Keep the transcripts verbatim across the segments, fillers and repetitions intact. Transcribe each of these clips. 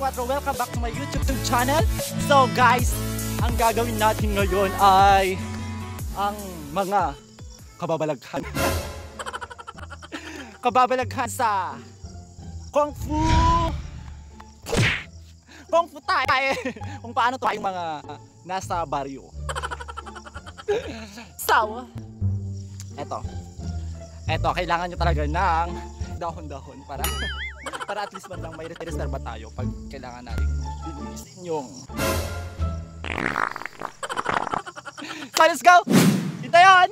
Welcome back to my YouTube channel. So guys, ang gagawin natin ngayon ay ang mga kababalaghan. Kababalaghan sa Kung Fu. Kung Fu tayo. Kung paano to yung mga nasa baryo. So, eto. Eto, kailangan nyo talaga ng dahon-dahon para, para at least man lang may reserba tayo pag kailangan natin bibigay sa inyong. So, let's go! Ito yun!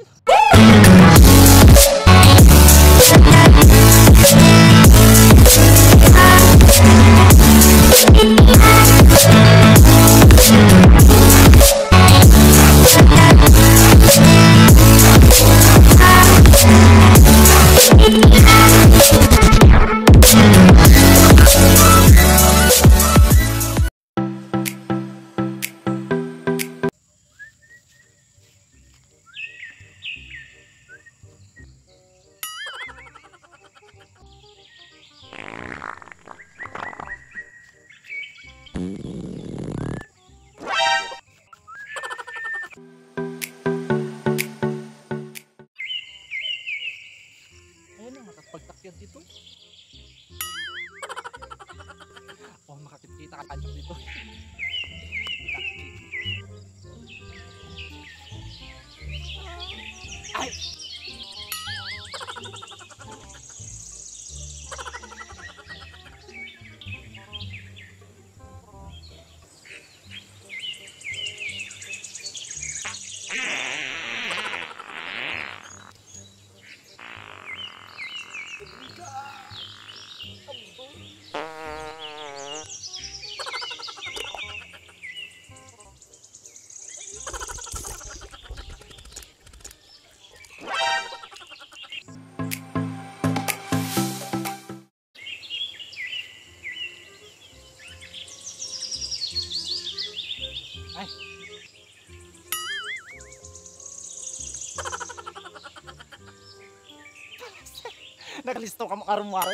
Ayan ang makapagtakyad dito. Oh, makakita ka dito. Ay! Ay. Nakalisto ka mo karumaro.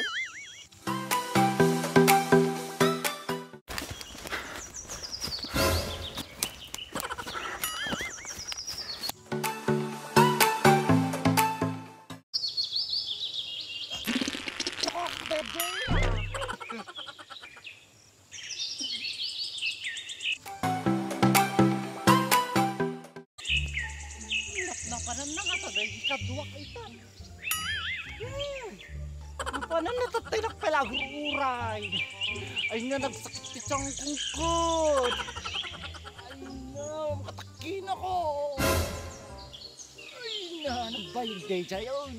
Napanan na nga, taday ikaduak ita. Hmm. Napanan na, taday nakpalaguray. Ay nga, nagsakit ti tiyan ko. Ay nga, makatakkin ako. Ay na, nagbayag day jayon.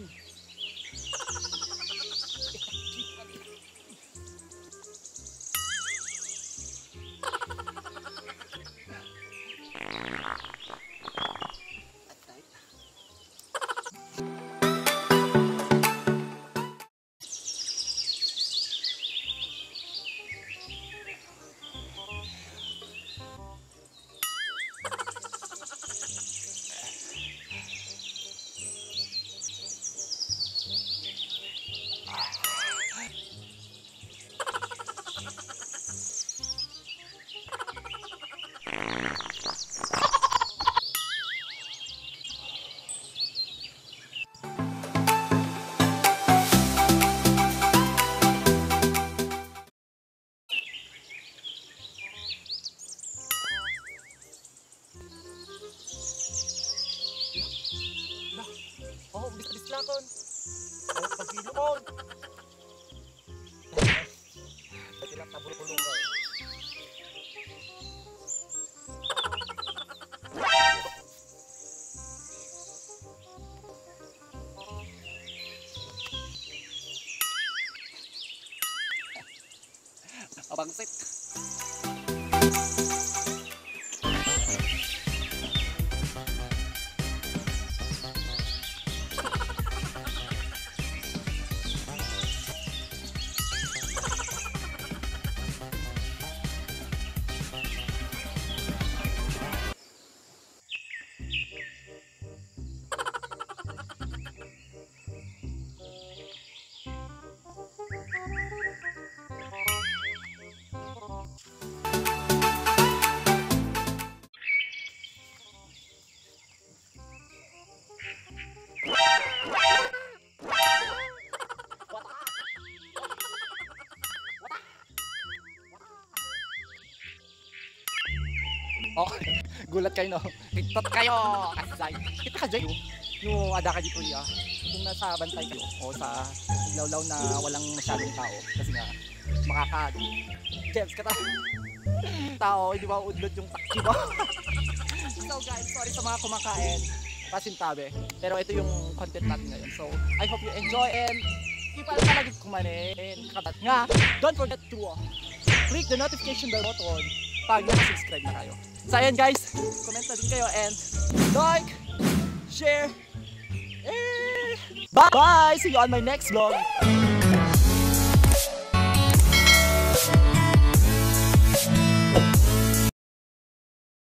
Lah, oh, bis-, bislakon. Oh, pagkilukon. Pati lang tabulong-bulong ko. Abangsit. Oh, gulat kayo, no? Iktot kayo! Kasay! Kita ka, Jay? No, ada ka dito, ya. Kung nasa bantay kayo, o sa lawlaw na walang masyadong tao, kasi nga, makaka... Gems ka ta-, tao, hindi ba udlot yung takbo? So guys, sorry sa mga kumakain. Pasintabi. Pero ito yung content natin ngayon. So, I hope you enjoy and keep on lagi kumain. Kabat nga, don't forget to click the notification bell button pag nakasubscribe na kayo. So, ayan guys, comment na din kayo and like, share, eh, bye! See you on my next vlog!